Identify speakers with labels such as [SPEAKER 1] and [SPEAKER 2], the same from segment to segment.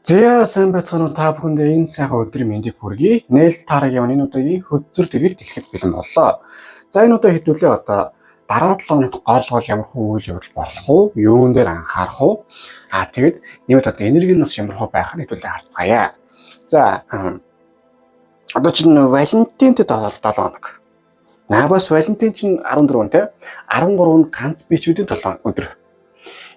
[SPEAKER 1] За сайн байцгаана уу, та бүхэндээ энэ сайхан өдрийн мэндийг хүргэе. Нээлт таарагийн маань энэ удаагийн хөдөлгөр тэргэлт эхлэх бэлэн боллоо. За энэ удаа хэдүүлээ одоо дараа 7 хоногт гол гол ямар хүү үйл явдал болох уу? Юун дээр анхаарах уу? Аа тэгэд нэмэлт одоо энерги нь бас ямар хүү байх нь хэдүүлээ харцгаая. За одоо чинь Валентинтэй 7 хоног. Наа бас Валентин чинь 14 те 13 нь ганц бичүүдийн 7 өдөр.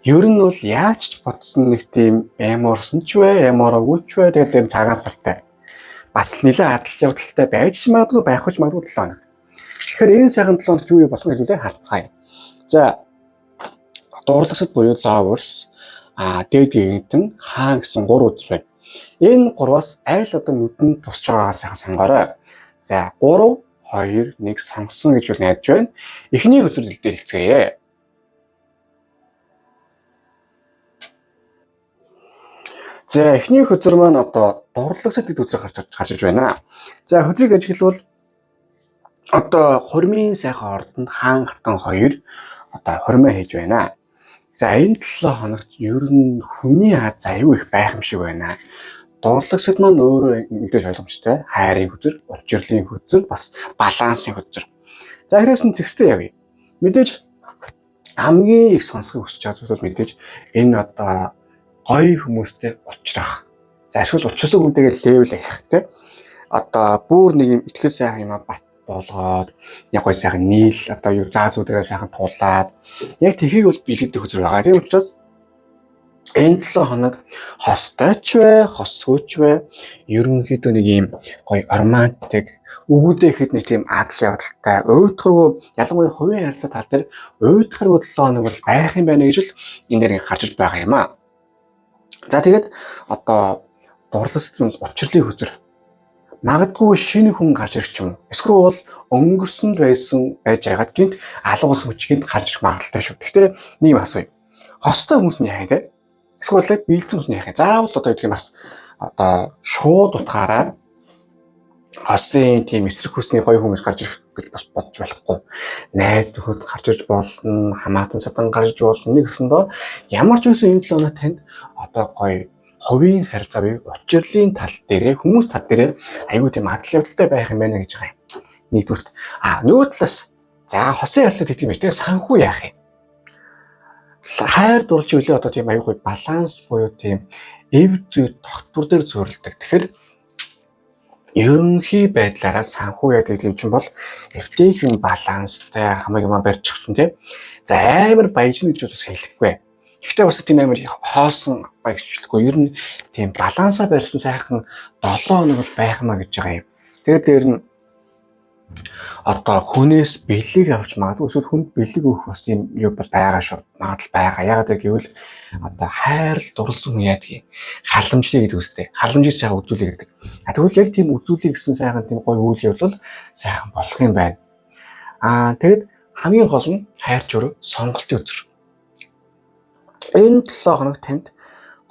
[SPEAKER 1] Ер нь бол яаж ч бодсон нэг тийм эморсон ч вэ, эмороогүй ч вэ, тэгээд тийм цагаан сартай. Бас л нэлээд адал явдалтай байж ч магадгүй, байхгүй ч магадгүй 7 хоног. Тэгэхээр энэ сайхан 7 хоногт юу болох вэ гэдгээ харцгаая. За дурлагсад буюу lovers, дээд гэгэнтэн, хаан гэсэн 3 үзэр байна. Энэ гурваас аль одоо нүдэнд тусч байгаагаа сайхан сонгоорой. За 3 2 1 сонгосон гэж бол найдаж байна. Эхний хөзөр дээр хэлцгээе. За эхний хөзөр маань одоо дурлагсад гэдэг үзэр гарч иж байна. За хөзрийг ажиглавал одоо хурмын сайхан ордонд хаан хатан хоёр одоо хурмаа хийж байна. За энэ 7 хоногт ер нь хүний аз аюу их байх юм шиг байна. Дурлагсад маань өөрөө мэдээж ойлгомжтой. Хайрын хөзөр, учирлын хөзөр, бас балансын хөзөр. За хэрээс нь зэгстэй явъя. Мэдээж хамгийн их сонсохыг хүсэж байгаа зүйл бол мэдээж энэ одоо гоё хүмүүстэй уулзрах. За эсвэл учирсан хүнтэйгээ level ахих те. Одоо бүр нэг юм итгэл сайхан юм бат болгоод яг гоё сайхан нийл одоо юу заа зүүдэрээ сайхан тулаад яг тэрхийг бол биелэгдэх үзэр байгаа. Тийм учраас энэ 7 хоног хостой ч вэ, хосгүй ч вэ, ерөнхийдөө нэг юм гоё романтик өгүүдээ ихэд нэг тийм адал явдалтай уйтгаргүй, ялангуяа хувийн харилцаа тал дээр уйтгаргүй 7 хоног бол байх юм байна гэж л энэ дээр гарч иж байгаа юм аа. За тэгээд одоо дурлал учирлын хөзөр магадгүй шинэ хүн гарч ирэх ч юм уу. Эсвэл бол өнгөрсөнд байсан байж байгаад гинт алга болсон хүч гинт гарч ирэх магадлалтай шүү. Гэхдээ нэг юм асууя. Хостой хүмүүс нь яах юм те? Эсвэл биелсэн хүмүүс нь яах юм? Заавал одоо гэдэг юм бас одоо шууд утгаараа хосын тийм эсрэг хүсний гоё хүмүүс гарч ирэх гэж бас бодож болохгүй. Найз нөхөд гарч ирж болно, хамаатан садан гарч болно. Нэг гэсэндөө ямар ч байсан энэ 7 хоног танд одоо гоё хувийн харилцаа буюу учирлын тал дээрээ хүмүүс тал дээрээ айгүй тийм адал явдалтай байх юм байна гэж байгаа юм. Нэгдүгürt. А нөгөө талаас за хосын харилцаа гэдэг юм байна. Тэгээ санхүү яах юм? Хайр дурлж үлээ одоо тийм айгүй баланс буюу тийм эв зүй тогтвор дээр зүйрлдэг. Тэгэхээр ерөнхий байдлаараа санхүү яадаг юм чинь бол эвтэйхэн баланстай хамаг юм барьчихсан тийм. За амар баяжна гэж бас хэлэхгүй. Гэхдээ бас тийм амар хоосон баяжчлахгүй. Ер нь тийм балансаа барьсан сайхан 7 хоног бол байх юмаа гэж байгаа юм. Тэгээд дээр нь одоо хүнээс бэлэг авч магадгүй эсвэл хүнд бэлэг өгөх бас тийм юу бол байгаа шүү. Магадлал байгаа. Яагаад гэвэл одоо хайрл дурлсан хүн яадаг юм. Халамжлыг гэдэг үстэй. Халамжийг сайхан үзүүлээ гэдэг. А тэгвэл яг тийм үзүүлээ гэсэн сайхан тийм гоё үйл явдал сайхан болох юм байна. Аа тэгэд хамгийн гол нь хайр журам сонголтын үзэр. Энэ 7 хоног танд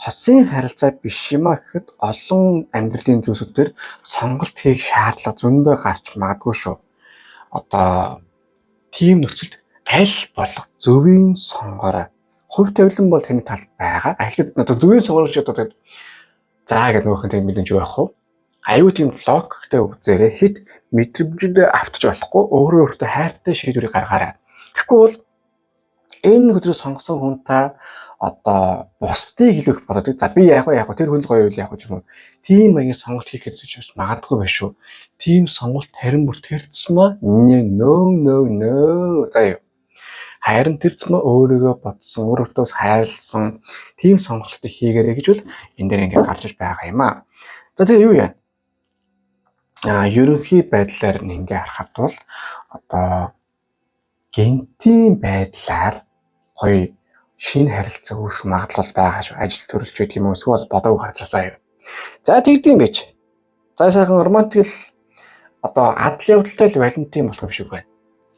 [SPEAKER 1] хосын харилцаа биш юм а гэхэд олон амьдралын зүйлсүүдээр сонголт хийх шаардлага зөндөө гарч магадгүй шүү. Одоо тийм нөхцөлд аль болох зөвийн сонгоорой. Хувь тавилан бол таны талд байгаа. Ахлад одоо зөвийн сонгоорой гэж одоо за гэдэг нөөхөн тэр мэдээж юу байх вэ? Аюу тийм логиктэй үзээрэй. Хит мэдрэмжэнд автаж болохгүй өөрөө өөртөө хайртай шийдвэрийг гаргаарай. Тэгэхгүй бол энэ өдрөө сонгосон хүн та одоо бусдыг хэлэх бодоод за би яах вэ яах вэ тэр хүн л гоё үйл яах вэ юм уу. Тийм маягийн сонголт хийх гэж бас магадгүй байх шүү. Тийм сонголт харин бүр тэр тусмаа no no no за юу. Харин тэр тусмаа өөрийгөө бодсон, өөрөөс хайрлсан тийм сонголтыг хийгээрэй гэж бол энэ дээр ингээд гарч иж байгаа юм аа. За тэгээ юу яа? А ерөнхий байдлаар ингээ харахад бол одоо гентийн байдлаар гоё шинэ харилцаа үүсэх магадлал байгаа шүү. Ажил төрөлж байдаг юм уу эсвэл бодоогүй газраасаа юу. За тэгдэм байж. За сайхан романтик л одоо адал явдалтай л Валентин болох юм шиг байна.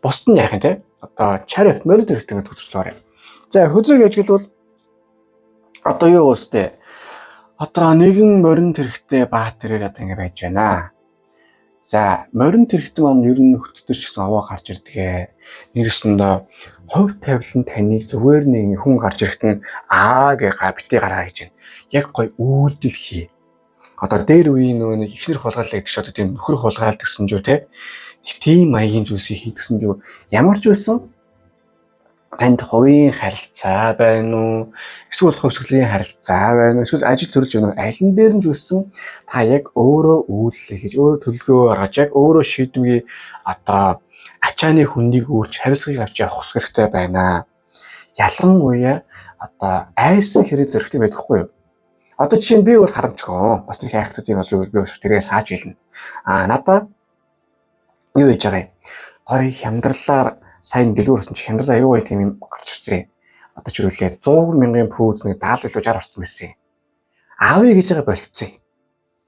[SPEAKER 1] Бусд нь яах юм те? Одоо chariot морин тэрэгтэй хөзөрлөөр юм. За хөзрийг ажиглавал одоо юу үстэй? Одоо нэгэн морин тэрэгтэй баатарээр одоо ингэ байж байна. За, морин тэрхтэн маань ер нь нөхцөлтөөр ч гэсэн овоо гарч ирдэг. Нэгэсэндээ хувь тавилан таныг зүгээр нэг хүн гарч ирэхэд нь аа гэ бити гараа гэж байна. Яг гой үйлдэл хий. Одоо дээр үеийн нөгөө нэг ихнэр хулгайлаа гэдэг шиг одоо тийм нөхөр хулгайлт гэсэн ч үү те. Тийм маягийн зүйлсийг хийдгсэн ч үү. Ямар ч байсан танд хувийн харилцаа байна уу? Эсвэл хувьсгалын харилцаа байна уу? Эсвэл ажил төрөлж байна уу? Алин дээр нь ч үссэн та яг өөрөө үйлдэл хийж, өөрөө төлөвлөгөө гаргаж, яг өөрөө шийдвэрийг одоо ачааны хүндийг үүрч хариуцлагыг авч явах хэрэгтэй байна. Ялангуяа одоо айсан хэрэг зөрөгтэй байдаггүй юу? Одоо жишээ нь би бол харамчгүй. Бас нэг хайхтай юм бол би бас тэрээс хааж хэлнэ. Аа надаа юу хийж байгаа юм? Гой хямдралаар сайн дэлгүүр болсон чи хямдрал аюу гой тийм юм гарч ирсэн. Одоо ч үлээ 100 мянган пүүз нэг 70 илүү 60 орсон байсан. Аавыг гэж байгаа болцсон.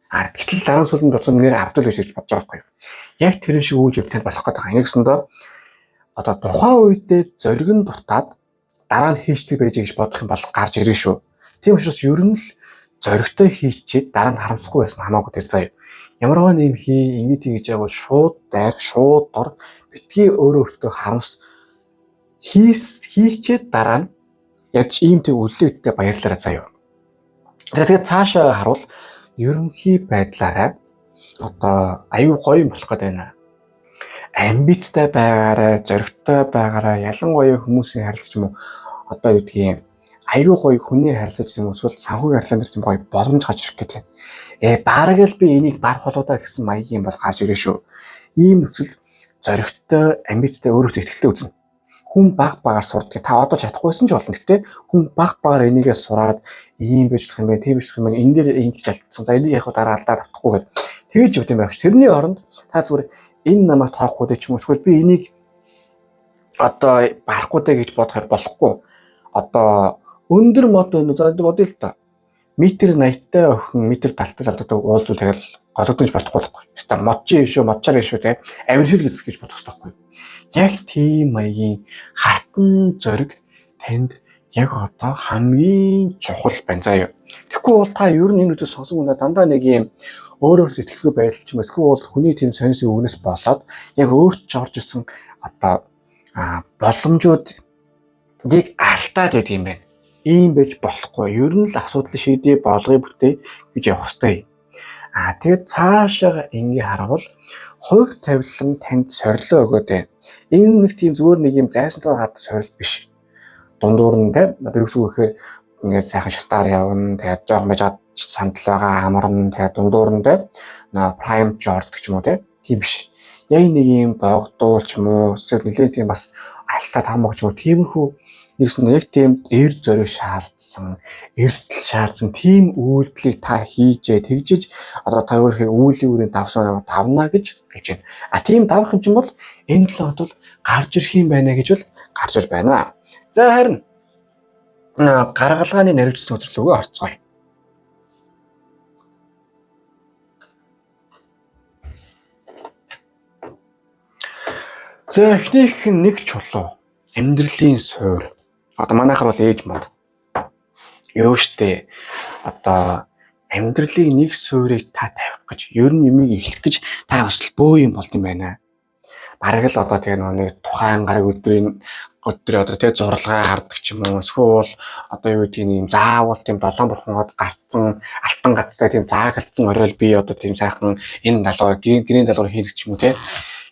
[SPEAKER 1] А гэтэл дараа нь сүүлд бодсон нэр авдал биш гэж бодож байгаа байхгүй юу. Яг тэрэн шиг үйл явдал болох гээд байгаа. Ингэсэндээ одоо тухайн үедээ зориг нь дутаад дараа нь хийждэг байж гэж бодох юм бол гарч ирнэ шүү. Тийм учраас ер нь л зоригтой хийчихэд дараа нь харамсахгүй байсан хамаагүй тэр заяа. Ямарваа нэм хий, ингэж хий гэж байгаа шууд дайр, шууд дор битгий өөрөө өөртөө харамс хийчээд дараа нь яаж ийм тэг үлээдтэй баярлалаа заяа. За тэгээд цаашаа харуул ерөнхий байдлаараа одоо аюу гоё юм болох гэдэг байна. Амбицтай байгаарай, зоригтой байгаарай, ялангуяа хүмүүсийн харилцаж юм уу одоо юу гэдгийг аюу гоё хүний харилцаж юм эсвэл санхүүгийн харилцаан дээр тийм гоё боломж гарч ирэх гэдэг. Бараг л би энийг барах болоо гэсэн маягийн бол гарч ирнэ шүү. Ийм нөхцөл зоригтой, амбицтай өөрөөсөө ихтэй үзнэ. Хүн баг багаар сурдаг. Та одоо чадахгүйсэн ч болно. Гэтэ хүн баг багаар энийгээ сураад ийм байж болох юм байна, тийм байж болох юм байна. Энэ дээр ингэж алдсан. За энийг яг дараа алдаад автахгүй гэд тэгэж явд юм байх ш. Тэрний оронд та зүгээр энэ намайг тоохгүй дээ ч юм уу эсвэл би энийг одоо барахгүй дээ гэж бодохоор болохгүй. Одоо өндөр мод байна уу? За бодъё л та. Метр 80-тай охин метр 70-тай залуутай уулзвал тэгэл гологдож болохгүй байхгүй. Өста мод чи шүү, модчаар шүү те. Авиршил гэж бодох хэрэгтэй байхгүй. Яг тийм маягийн хатан зориг танд яг одоо хамгийн чухал байна заа юу. Тэгэхгүй бол та ер нь энэ үжиг сонсон хүнээ дандаа нэг юм өөрөөр итгэлгүй байдал ч юм эсвэл бол хүний тийм сонсын үгнээс болоод яг өөрт ч орж ирсэн одоо боломжуудыг алдаад байдаг юм байна. Ийм байж болохгүй. Ер нь л асуудал шийдээ болгоё бүтээ гэж явах хэрэгтэй. А тэгээд цаашаа ингээ харавал хувь тавилан танд сорилоо өгөөд байна. Энэ нэг тийм зүгээр нэг юм зайсантай хардаг сорил биш. Дундуур нь те одоо юу гэсэн үг гэхээр ингээд сайхан шатаар явна. Тэгээд жоохон байж сандал байгаа амарна. Тэгээд дундуур нь те прайм ч ордог ч юм уу те. Тийм биш. Яг нэг юм богдуул ч юм уу эсвэл нэлээд тийм бас алтаа тамга ч юм уу тиймэрхүү нэгсэн яг тийм эр зориг шаардсан, эрсдэл шаардсан тийм үйлдэлийг та хийжээ, тэгжиж одоо та өөрийнхөө үйлийн үрийн давсан давна гэж хэлж байна. А тийм давах юм чинь бол энэ 7 хоногт бол гарч ирэх юм байна гэж бол гарч ир байна. За харин гаргалгааны наривчлсан үзэрлүүгээ орцгоё. За эхнийх нь нэг чулуу. Амьдралын суур. Одоо манайхаар бол ээж мод. Юу штэ. Одоо амьдралын нэг суурийг та тавих гэж, ер нь юмыг эхлэх гэж та бас л бөө юм болд юм байна. Бараг л одоо тэгээ нэг тухайн гараг өдрийн өдрөө одоо тэгээ зурлага хардаг ч юм уу эсвэл одоо юу гэдгийг юм заавал тийм долоон бурхангод гарцсан алтан гацтай тийм заагалцсан орой би одоо тийм сайхан энэ далгоор гэрийн далгоор хийх ч юм уу те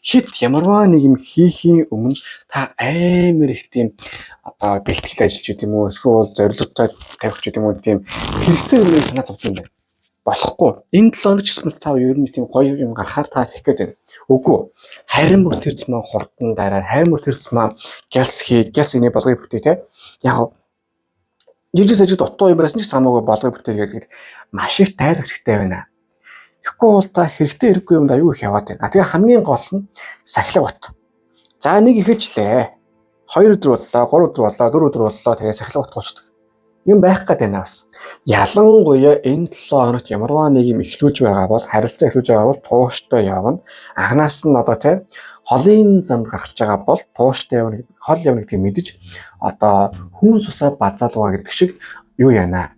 [SPEAKER 1] хит ямарваа нэг юм хийхийн өмнө та амар их тийм одоо бэлтгэл ажиллаж гэдэг юм уу эсвэл зорилготой тавих ч гэдэг юм уу тийм хэрэгцээ юм санаа зовж юм байна. Болохгүй. Энэ 7 хоног ч гэсэн та ер нь тийм гоё юм гарахаар та хийх гээд байна. Үгүй. Харин бүр тэр зам хурдан дараа, харин бүр тэр зам гяс хий, гяс энийг болгоё бүтээ те. Яг жижиг сажиг дутуу юм байсан ч хамаагүй болгоё бүтээ гэдэг маш их дайр хэрэгтэй байна. Тэгэхгүй бол та хэрэгтэй хэрэггүй юмд аюу их яваад байна. А тэгээ хамгийн гол нь сахилга бат. За нэг эхэлжлээ. 2 өдөр боллоо, 3 өдөр боллоо, 4 өдөр боллоо. Тэгээ сахилга бат гоочдөг. Юм байх гээд байна бас. Ялангуяа энэ 7 хоногт ямарваа нэг юм эхлүүлж байгаа бол харилцаа эхлүүлж байгаа бол тууштай явна. Анханаас нь одоо те холын замд гарч байгаа бол тууштай явна, хол явна гэдгийг мэдэж одоо хүн сусаа базаалгаа гэдэг шиг юу яана.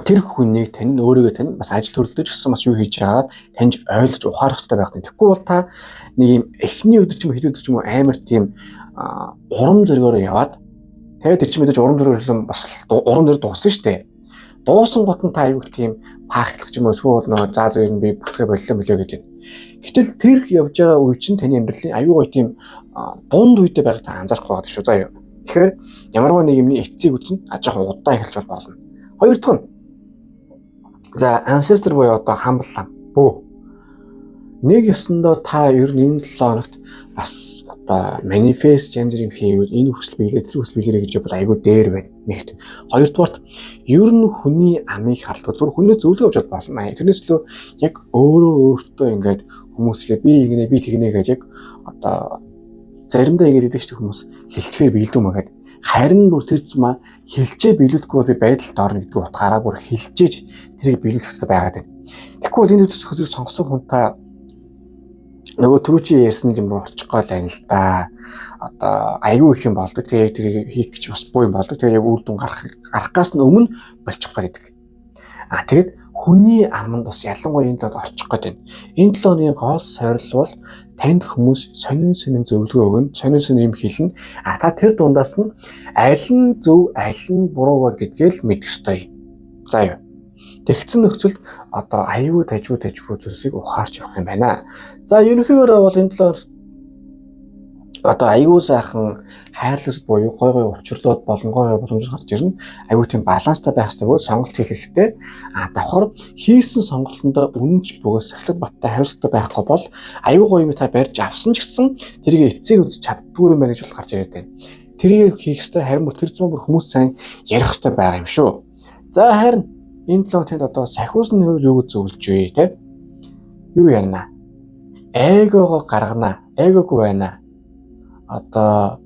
[SPEAKER 1] Тэр хүнийг тань өөрийгөө тань бас ажил төрөлдөж гэсэн бас юу хийж байгаа таньж ойлгож ухаарах хэрэгтэй байх нь. Тэгэхгүй бол та нэг юм эхний өдөр ч юм хэд өдөр ч юм уу амар тийм урам зоригоор яваад тэгээд тэр чинь мэдээж урам зориг гэсэн бас урам зориг дууссан шүү дээ. Дуусан гот нь та аюул тийм пахтлах ч юм уу эсвэл нөгөө заа зөв юм би бүтгээ боллоо мөлөө гэдэг. Гэтэл тэр явж байгаа үе чинь таны амьдралын аюул гой тийм дунд үедээ байгааг та анзаарах байгаа шүү заа юу. Тэгэхээр ямарваа нэг юмны эцсийг үзнэ а жоохон удаан эхэлж болно. Хоёр дахь нь за ancestor буюу одоо хамбал бөө. Нэг ёсондоо та ер нь энэ 7 хоногт бас одоо manifest янз бүрийн хийвэл энэ хүсэл биелээ тэр хүсэл биелээрэй гэж бол айгүй дээр байна. Нэгт. Хоёрдугаарт ер нь хүний амыг харалдаг. Зүгээр хүний зөвлөгөө авч болно. Тэрнээс илүү яг өөрөө өөртөө ингээд хүмүүслээ би ингэнэ би тэгнэ гэж яг одоо заримдаа ингэж хэлдэг шүү хүмүүс хилчгээр биелдэг юм аа гэдэг. Харин бүр тэр зумаа хилчээ биелүүлэхгүй бол би байдалд орно гэдэг утгаараа бүр хилчээж тэрийг биелүүлэх хэрэгтэй байгаад байна. Тэгэхгүй бол энэ үзэх хөзөр сонгосон хүн та нөгөө түрүүчийн ярьсан юм руу очих гол байна л да. Одоо аюу их юм болдог. Тэгээ тэрийг хийх гэж бас буу юм болдог. Тэгээ яг үр дүн гарахгаас нь өмнө болчих гээд байдаг. А тэгэд хүний аманд бас ялангуяа энэ талд орчих гээд байна. Энэ 7 өдрийн гол сорил бол танд хүмүүс сонин сонин зөвлөгөө өгнө, сонин сонин юм хэлнэ. А та тэр дундаас нь аль нь зөв, аль нь буруу вэ гэдгээ л мэдэх ёстой. За юу. Тэгсэн нөхцөлд одоо аюу тажгүй зүйлсийг ухаарч явах юм байна. За ерөнхийдөө бол энэ талаар одоо аюу сайхан хайрлаж буюу гой гой учирлууд болон гой гой боломжууд гарч ирнэ. Аюу тийм баланстай байх хэрэгтэй бөгөөд сонголт хийх хэрэгтэй. А давхар хийсэн сонголтондоо үнэнч бөгөөд сахилга баттай хариуцлагатай байхгүй бол аюу гоё юм та барьж авсан ч гэсэн тэрийг эцсээр үзэж чаддгүй юм байна гэж бол гарч ирээд байна. Тэрийг хийх хэрэгтэй, харин бүр тэр зүүн бүр хүмүүс сайн ярих хэрэгтэй байгаа юм шүү. За харин энэ 7 тэнд одоо сахиус нь юу гэж зөвлөж вэ те? Юу яана? Эгогоо гаргана. Эгогүй байна. Одоо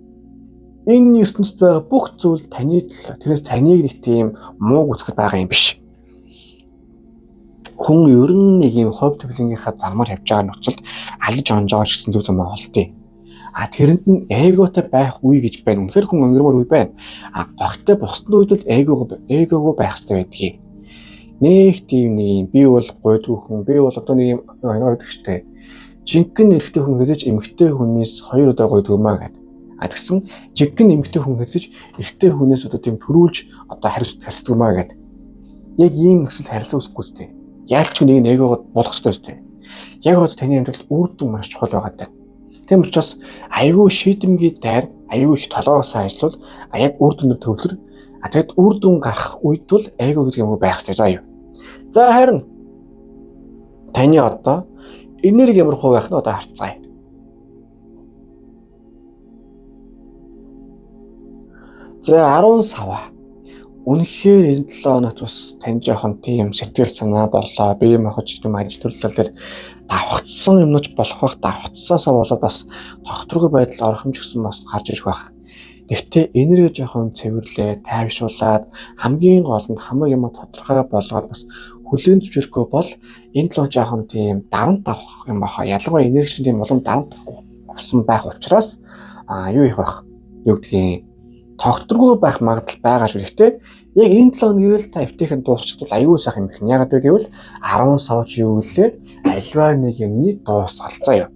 [SPEAKER 1] энэ ертөнцид байгаа бүх зүйл таны төлөө. Тэрнээс таныг нэг тийм мууг үзэхэд байгаа юм биш. Хүн ер нь нэг юм хувь тавилангийнхаа замаар явж байгаа нөхцөлд алж онж байгаа ч гэсэн зүг зам олдъё. А тэрэнд нь эготой байх үе гэж байна. Үнэхээр хүн өнгөрмөр үе байна. А гогтой бусдын үед бол эгогоо байх хэрэгтэй байдгийг. Нэг тийм нэг юм би бол гойдгүй хүн, би бол одоо нэг юм гэдэг штэ. Жинхэнэ эрэгтэй хүн хэзээ ч эмэгтэй хүнээс 2 удаа гойдгүй маа гэдэг. А тэгсэн жинхэнэ эмэгтэй хүн хэзээ ч эрэгтэй хүнээс одоо тийм төрүүлж одоо харьцдаг маа гэдэг. Яг ийм нөхцөл харилцаа үүсэхгүй зү. Яалч нэг нь эгогоо болох хэрэгтэй зү. Яг одоо таны амьдрал үр дүн маш чухал байгаа даа. Тийм учраас айгүй шийдэмгий дайр, айгүй их толгоосоо ажиллавал яг үр дүндээ төвлөр. А тэгэд үр дүн гарах үед бол эго гэдэг юм байх хэрэгтэй заа юу. За харин таны одоо энерги ямар хуу байх нь одоо харцгаая. За 10 сава. Үнэхээр энэ 7 хоногт бас тань жоохон тийм сэтгэл санаа боллоо. Бие махбод ч юм ажил төрлөөр давхцсан юмнууч болох бах, давхцсаасаа болоод бас тогтворгүй байдал орох юм ч гэсэн бас гарч ирэх байх. Гэхдээ энерги жоохон цэвэрлээ, тайвшруулад хамгийн гол нь хамаг юм тодорхой болгоод бас хүлээн зөвшөөрөхгүй бол энэ 7 жоохон тийм дарамт авах юм баха. Ялангуяа энерги чинь тийм улам дарамт авсан байх учраас юу их байх? Юу гэдгийг тогтворгүй байх магадлал байгаа шүү. Гэхдээ яг энэ 7 хоногийг л та эвтэйхэн дуусчихвал аюул сайхан юм байна. Яагаад вэ гэвэл 10 сав чи юу гэлээ альва нэг юмны дуусгал заяа.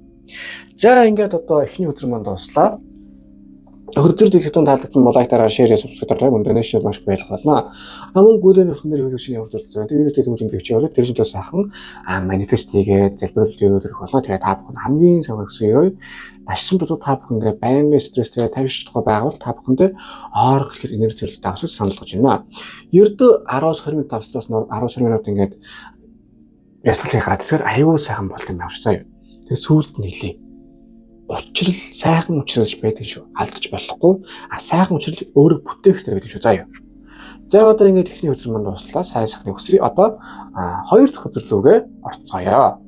[SPEAKER 1] За ингээд одоо эхний өдөр маань дууслаа. Хөзөр дэлгэхтэн таалагдсан бол лайк дараа шеэр subscribe дараарай. Мөн донешн маш баярлах болно. Амун гүлээний утган дээр хөлөг ямар зүйл зүйл. Тэр үүнтэй төгжин бивчээ орой тэр чинь сайхан манифест хийгээд залбирал өрөх болно. Тэгээ та бүхэн хамгийн сайн гэсэн өрөө дашсан дутуу та бүхэндээ байнгын стресстэй тавьчихгүй байвал та бүхэндээ оор гэхлээр энерги зэрлэг давсаж санал болгож байна. Ердөө 10-20 минут давслаас 10-20 минут ингээд ясгал хийх гараад тэгэхээр аюул сайхан болт юм байна шүү заяа. Тэгээ сүүлд нь хэлье. Учрал сайхан учралж байдаг шүү. Алдаж болохгүй. А сайхан учрал өөрөө бүтээх хэрэгтэй байдаг шүү. Заяа. За одоо ингээд эхний хөзөр манд дуслаа. Сайн сайхныг хүсье. Одоо хоёр дахь хөзөр лүүгээ орцгоё.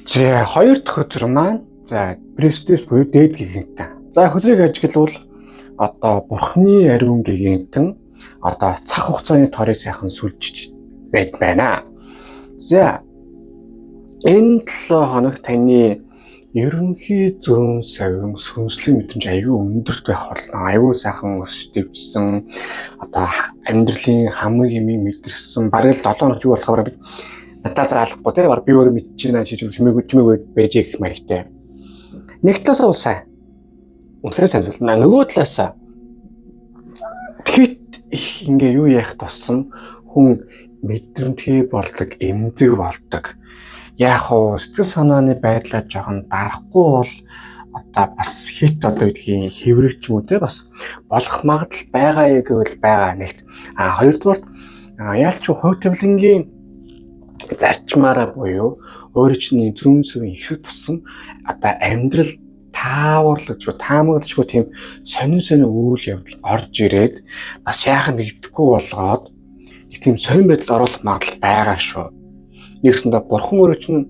[SPEAKER 1] За хоёр дахь хөзөр маань за Престес буюу дээд гигантэн. За хөзрийг ажиглавал одоо бурхны ариун гигантэн одоо цаг хугацааны торыг сайхан сүлжиж байд байна. За энэ 7 хоног таны Ерөнхий зөн совин сүнслэг мэдрэмж аягүй өндөрт байх болно. Аягүй сайхан өсч дэвжсэн, одоо амьдралын хамаг юмыг мэдэрсэн. Бараг л 7 хоног юу болохоор надад заалахгүй те, баг би өөрөө мэдчихэв наа чиж чимээгүй чимээгүй байж гэх маягтай. Нэг талаасаа бол сайн. Үнэхээр сайн зүйл. Нөгөө талаасаа тэгэхэд их ингээ юу яах тусам хүн мэдрэмтгий болдог, эмзэг болдог. Яг уу сэтгэл санааны байдлаа жоохон дарахгүй бол одоо бас хит одоо гэдгийг хэврэг ч юм уу те бас болох магадлал байгаа юм гэвэл байгаа нэгт. А хоёрдугаарт яалч хувь тавилангийн зарчмаараа буюу өөрөө чиний зүүн сүвийн ихсэх тусам одоо амьдрал тааварлагчгүй таамаглашгүй тийм сонин сонин үйл явдал орж ирээд бас яахан нэгдэхгүй болгоод тийм сонин байдалд оруулах магадлал байгаа шүү. Нэгсэндээ бурхан өөрөө чинь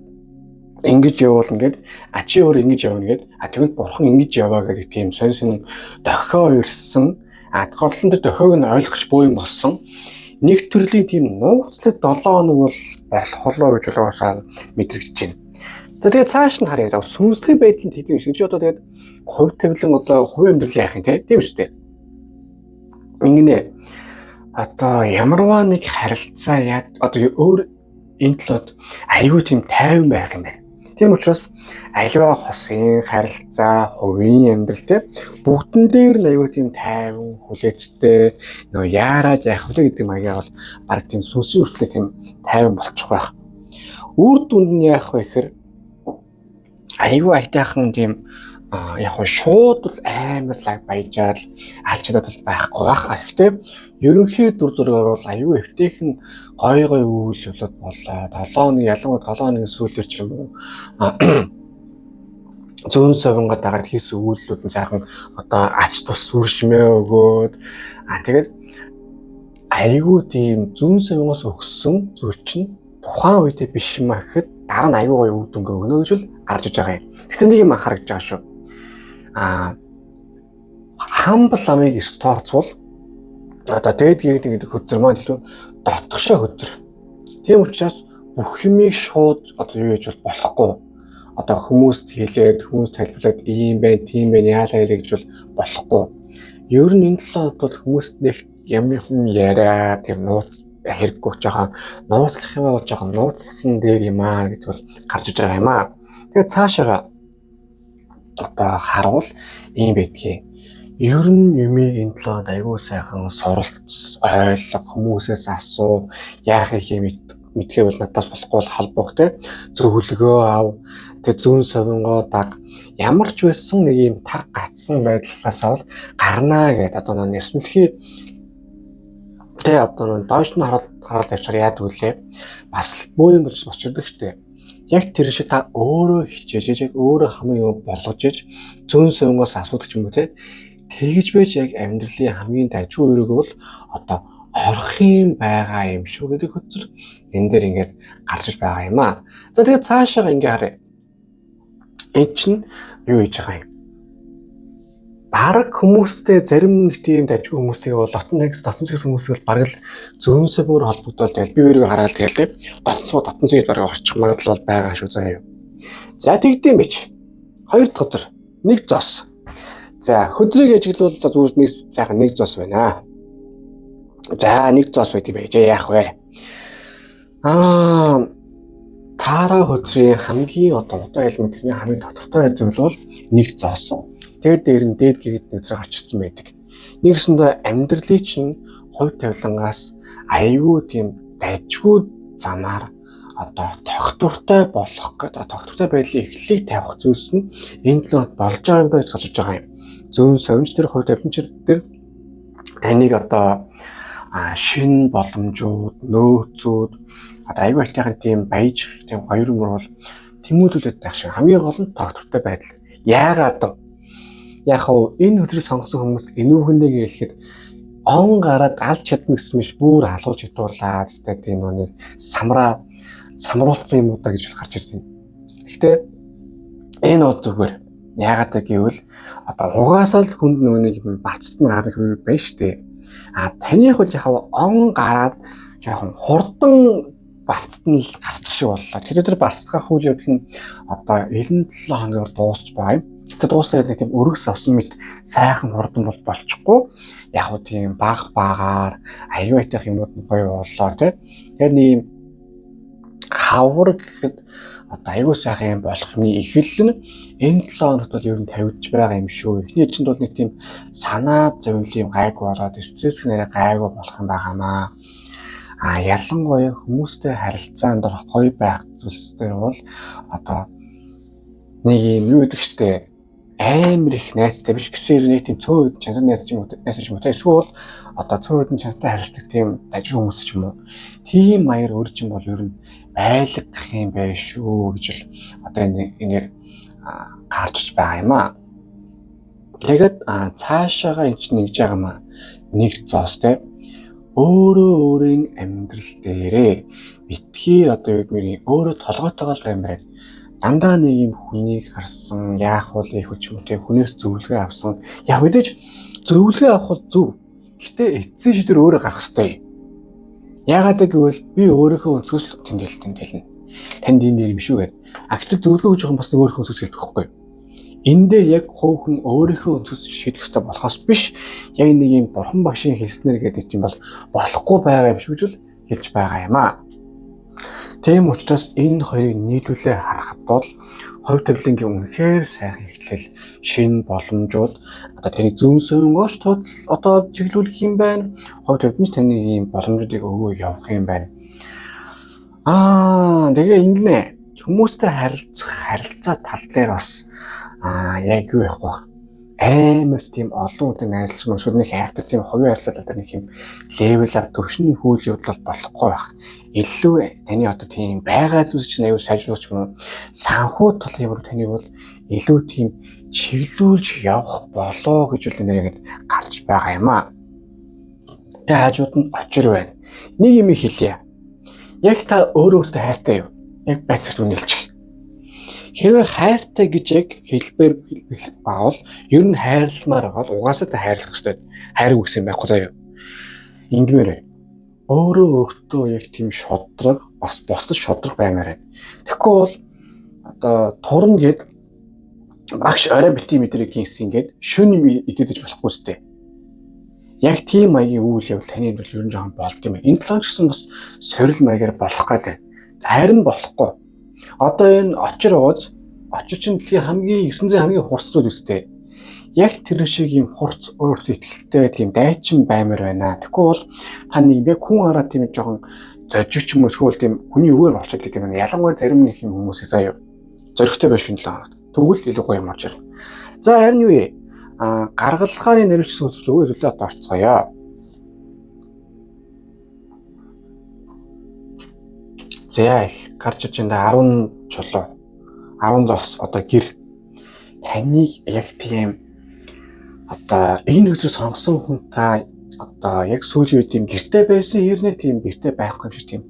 [SPEAKER 1] ингэж явуулна гэд, а чи өөр ингэж явна гэд, а тэгвэл бурхан ингэж яваа гэдэг тийм сонин сонин дохио ирсэн, а голлон дээр дохиог нь ойлгох буй юм болсон нэг төрлийн тийм нууцлаг 7 хоног бол болохлоо гэж угаасаа мэдрэгдэж байна. За тэгээ цааш нь харъя. Сүнслэг байдал нь хэдэн юм шиг. Чи одоо тэгээд хувь тавилан одоо хувийн амьдрал яах юм те? Тийм шүү дээ. Ингэнэ. Одоо ямарваа нэг харилцаа яа одоо өөр энэ талууд аюу тийм тайван байх юм байна. Тийм учраас аливаа хосын харилцаа, хувийн амьдрал те бүгдэн дээр нь аюу тийм тайван, хүлээцтэй нөгөө яарад яах вэ гэдэг маягаар бол баг тийм сүнсийн хүртлээр тийм тайван болчих байх. Үр дүнд нь яах вэ гэхээр аюу айтайхан тийм яг хоо шууд бол амар лаг баяжаал алж чадаад бол байхгүй байх. Гэхдээ ерөнхий дүр зургаар бол аюу эвтэйхэн гой гой үйл явдлууд болоо. 7 хоног, ялангуяа 7 хоногийн сүүлээр ч юм уу зөөн совинго дагаад хийсэн үйлдэлүүд нь сайхан одоо ач тус үржмээ өгөөд тэгээд айгүй тийм зүүн совингоос өгсөн зүйл чинь тухайн үедээ биш юм а гэхэд дараа нь айгүй гоё үр дүнгээ өгнө гэж л гарч иж байгаа юм. Гэхдээ нэг юм анхаарч байгаа шүү. Хамбал ламыг эрс тооцвол одоо дээд гээд гэдэг хөзөр маань илүү дотгошоо хөзөр. Тийм учраас бүх юмыг шууд одоо юу хийж болохгүй. Одоо хүмүүст хэлээд, хүмүүст тайлбарлаад ийм байна, тийм байна, яалаа яалаа гэж бол болохгүй. Ер нь энэ 7 хоногт бол хүмүүст нэг юм юм яриа, тийм нууц хэрэггүй жоохон нууцлах юм бол жоохон нууцлсан дээр юм аа гэж бол гарч иж байгаа юм аа. Тэгээд цаашаа одоо харуул ийм байдгийг. Ер нь юмыг энэ 7 хоногт айгүй сайхан суралц, ойлго, хүмүүсээс асуу, яахыг юм мэдхээ бол надаас болохгүй бол холбоох те зөвлөгөө ав, тэг зүүн совингоо даг, ямар ч байсан нэг юм таг гатсан байдлаас бол гарнаа гэдэг одоо нэг нэсмэлхий тэ одоо нэг доош нь хараад явчихаар яадаг вүлээ, бас бөө юм болж бочирдаг штэ. Яг тэр шиг та өөрөө хичээж, яг өөрөө хамгийн юм болгож иж зүүн совингоос асуудаг ч юм уу те тэгж байж яг амьдралын хамгийн дажгүй өрөг бол одоо орох юм байгаа юм шүү гэдэг хөзөр энэ дээр ингээд гарч иж байгаа юм аа. За тэгээд цаашаа ингээ харъя. Энэ чинь юу хийж байгаа юм? Бараг хүмүүстэй зарим нэг тийм дажгүй хүмүүстэй бол дотн нэг дотн цэгс хүмүүстэй бол бараг л зөөн совингоор холбогдвол тэгэл би өөрийгөө хараад тэгэл тийм дотн дотн цэгс бараг орчих магадлал бол байгаа шүү заяа. За тэгдэм бич. Хоёр дахь хөзөр нэг зос. За хөзрийг ажиглавал зүгээр нэг сайхан нэг зос байна. За нэг зос байт юм байж яах вэ? Таараа хөзрийн хамгийн одоо одоо ялмын тэрний хамгийн тодорхой зүйл бол нэг зос. Тэгээд дээр нь дээд гэгэд нүзрэ гарч ирсэн байдаг. Нэгсэндээ амьдралыг чинь хувь тавилангаас айгүй тийм дажгүй замаар одоо тогтвортой болох гэдэг тогтвортой байдлын эхлэлийг тавих зүйлс нь энэ төлөв болж байгаа юм гэж гарч иж байгаа юм. Зөөн совинч тэр хувь тавиланч тэр таныг одоо шинэ боломжууд, нөөцүүд одоо айгүй ихтэйхэн тийм баяж тийм гоё юм бол тэмүүлүүлээд байх шиг. Хамгийн гол нь тогтвортой байдал. Яагаад вэ? Яг хав энэ хөзрийг сонгосон хүмүүст энүүхэндээ хэлэхэд он гараад алж чадна гэсэн миш бүр алуулж чадуулаад тийм нэг самраа самруулсан юм уу да гэж гарч ирсэн. Гэхдээ энэ бол зүгээр. Яагаад гэвэл одоо угаасаа л хүнд нөгөө нэг юм бацт нь гарах үе байна шүү дээ. А таных бол яг он гараад жоохон хурдан барцд нь л гарчих шиг боллоо. Тэгэхээр тэр барцд гарах үйл явдал нь одоо 97 хоногор дуусч байгаа юм. Гэтэ дуусаа нэг тийм өргөс авсан мэт сайхан хурдан бол болчихгүй. Яг уу тийм баг багаар аюу айтах юмнууд нь гоё боллоо тий. Тэгэхээр нэг юм хавар гэхэд одоо аюу сайхан юм болох юмны эхлэл нь энэ 7 хоногт бол ер нь тавигдж байгаа юм шүү. Эхний ээлжинд бол нэг тийм санаа зовлон юм гайгүй болоод стресс нэрээ гайгүй болох юм байгаамаа. А ялангуяа хүмүүстэй харилцаанд орох гоё байх зүйлс дээр бол одоо нэг юм юу гэдэг штэ амар их найзтай биш гэсэн нэг тийм цөөн хэдэн чанар найз ч юм уу найз ч юм уу эсвэл одоо цөөн хэдэн чанартай харилцдаг тийм дажиг хүмүүс ч юм уу тийм маягаар өөр чинь бол ер нь байлгах юм байх шүү гэж л одоо энэ энээр гарч байгаа юм аа. Тэгээд цаашаага энэ чинь нэгж байгаа маа нэг зоос те өөрөө өөрийн амьдрал дээрээ битгий одоо юу гэдмээр өөрөө толгойтойгоо л байна. Дандаа нэг юм хүнийг харсан, яах вэ их ч юм уу те хүнээс зөвлөгөө авсан. Яг мэдээж зөвлөгөө авах бол зөв. Гэтэ эцсийн шийдвэр өөрөө гаргах ёстой. Яагаад гэвэл би өөрийнхөө өнцгөөс л тэмдэглэл тэмдэглэнэ. Танд энэ дээр юм шүү гэдэг. А гэтэл зөвлөгөө өгж байгаа хүн бас нэг өөрийнхөө өнцгөөс хэлдэг байхгүй юу? Энэ дээр яг хувь хүн өөрийнхөө өнцгөөс шийдэх ёстой болохоос биш яг нэг юм бурхан багшийн хэлснээр гэдэг юм бол болохгүй байгаа юм шүү гэж л хэлж байгаа юм аа. Тийм учраас энэ хоёрыг нийлүүлээ харахад бол хувь тавилангийн үнэхээр сайхан эхлэл, шинэ боломжууд одоо тэрийг зүүн суунгооч тул одоо чиглүүлэх юм байна. Хувь тавилан ч таны ийм боломжуудыг өгөө явах юм байна. Аа тэгээ ингэнэ хүмүүстэй харилцах харилцаа тал дээр бас яг юу явах вэ? Амар тийм олон хүнтэй найзалж юм эсвэл нэг хайртай тийм хувийн харилцаа дээр нэг юм level up төвшний үйл явдал болохгүй байх. Илүү таны одоо тийм байгаа зүйлс чинь аюу сайжруулах юм уу? Санхүү тал юм таны бол илүү тийм чиглүүлж явах болоо гэж үл нэргээд гарч байгаа юм аа. Тэгээ хажууд нь очир байна. Нэг юм хэлье. Яг та өөрөө өөртөө хайртай юу? Яг байцаагч үнэлчих. Хэрвээ хайртай гэж яг хэлбэр баавал ер нь хайрламаар байгаа бол угаасаа та хайрлах хэрэгтэй. Хайрг үгс юм байхгүй заяа. Ингэмээр өөрөө өөртөө яг тийм шудраг бас бусдад шудраг баймаар байна. Тэгэхгүй бол одоо турна гэд багш орой бити мэдрэг хийсэн гээд шүн юм идэж болохгүй сте. Яг тийм маягийн үйл явдал таны амьдрал ер нь жоохон болд юм. Энэ талаар ч гэсэн бас сорил маягаар болох гэдэг. Харин болохгүй. Одоо энэ очир ууз очир чинь дэлхийн хамгийн ертөнцийн хамгийн хурц зүйл үстэй. Яг тэр шиг юм хурц өөртөө ихтэй тийм дайчин баймар байна. Тэгэхгүй бол та нэг яг хүн хараа тийм жоохон зожиг ч юм уу эсвэл тийм хүний үгээр болчиход гэдэг юм. Ялангуяа зарим нэг юм хүмүүсийг заяа зөрөгтэй байх шин 7 хоногт. Тэгвэл илүү гоё юм орж ирнэ. За харин юу вэ? А гаргалгааны нэрвчсэн үзүүлэлт төлөө одоо орцгоё. За их гарч иж энэ 10 чулуу 10 зос одоо гэр таныг яг тийм одоо энэ үзэл сонгосон хүн та одоо яг сүүлийн үед тийм гэрте байсан хэрнээ тийм гэрте байхгүй юм шиг тийм